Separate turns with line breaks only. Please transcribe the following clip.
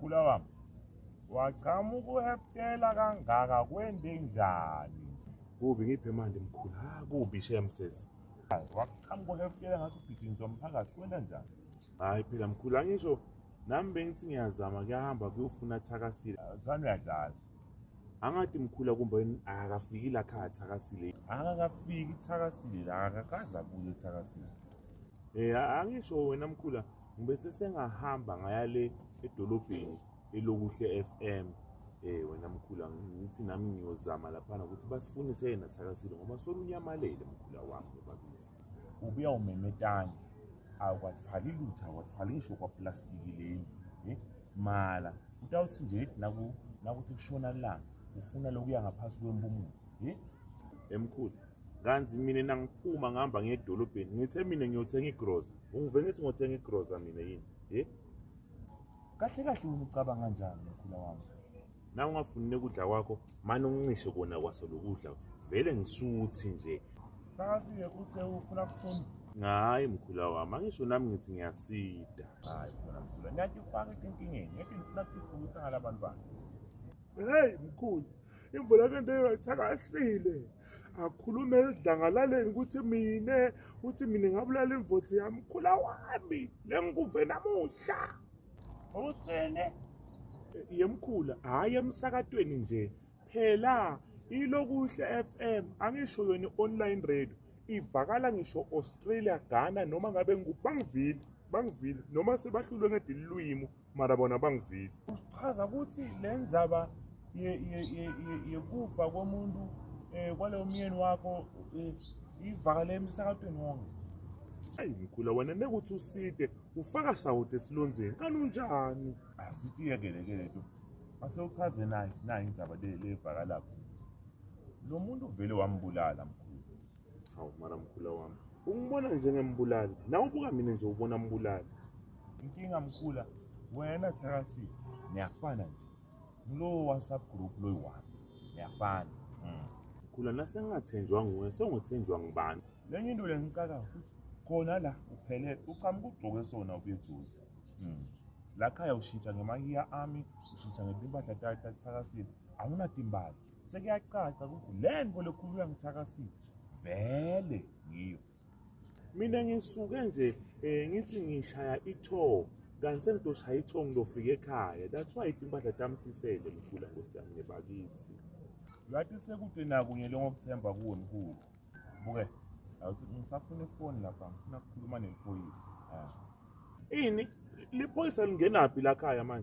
Mkhula wami, wachamuka uheftela kangaka kwende njani?
Kubi ngiphe manje mkhulu. Ha kubi shem sesi.
Wachamuka uheftela ngathi ugijinyiswa umphakathi kwenda njani?
Hayi phela mkhulu angisho nami bengithi ngiyazama kuyahamba kuyofuna Thakasile.
Thani uyadlala.
Angathi mkhulu kumbe akafiki la khaya Thakasile.
Akakafiki Thakasile la akakaze abuye Thakasile.
Angisho wena mkhula ngibese sengahamba ngaya le edolobheni eLokuhle FM. Wena mkhula ngithi nami ngiyozama laphana ukuthi basifunise yena Thakasile ngoba solunyamalele mkhula wami bakithi.
Ubuya umemetana akwathwali lutho akwathwali ngisho kwaplastiki leli mala utawuthi nje nakuthi kushona langa ufuna lokuya ngaphansi kwempumulo
Emkhulu kanti mina nangiphuma ngihamba ngiye edolobheni ngithe mina ngiyothenga igroza ungive ngithi ngothenga igroza mina yini
Kahle kahle wena ucabanga kanjani mkhula wami?
Na ungafuni ukudla kwakho manje ungishe kona kwaso lokudla vele ngisuthi nje.
Thakasile uthe ufuna kufunda.
Hayi mkhula wami angisho nami ngithi ngiyasida.
Hayi khona mkhula ngiyathi ufake enkingeni ngithi ngifuna ukuthuthukisa ngalabantwana.
Hey mkhulu imvula kende Thakasile akhulume esidlangalaleni ukuthi mina uthi mina ngabulala imvoti yami mkhula wami lengikuve namuhla.
Uthini?
Yemkhula hayi emsakatweni nje phela iLokuhle FM angisho yona online radio ivakala ngisho Australia, Ghana noma ngabe ngubangivile bangivile noma sebahlulwe ngedilwimi mara bona bangivile.
Uchaza ukuthi lenzaba yekufa komuntu kwalowo myeni wakho ivakale emsakatweni wonke.
Ayi mkhula wena nekuthi uside ufaka sawuti esilonzeni kanunjani?
Asithi yekele lento. Asewuchaze nayi indzaba levakalapho. Lo muntu vele wambulala mkhulu.
Hawu mara mkhula wami ungibona njengembulali nawe ubuka mina nje ubona mbulali.
Inkinga mkhula wena Thakasile niyafana nje. Lo WhatsApp group lo yi-one niyafana.
Mkhula nasengingathenjwa nguwe sengothenjwa ngibani?
Lenye into lengicaka ukuthi khona la uphelele uqhamuka ugcoke sona ubuye eJozi. La khaya ushintsha ngemahiya ami ushintsha ngetimpahla taThakasile awunatimbali. Sekuyacaca ukuthi le nto lekhulunywa ngiThakasile vele ngiyo.
Mina ngisuke nje ngithi ngishaya itho kanti sengitoshaya itho ngilofika ekhaya. That's why impahla tami tisele mkhula nkosi yami nebakithi.
Uyathi sekude nakunye lengokuthemba kuwe mkhulu. Buke awuthi ngisafuna ifoni lapha ngifuna ukukhuluma neliphoyisa.
Ini liphoyisa lingenaphi la khaya manje?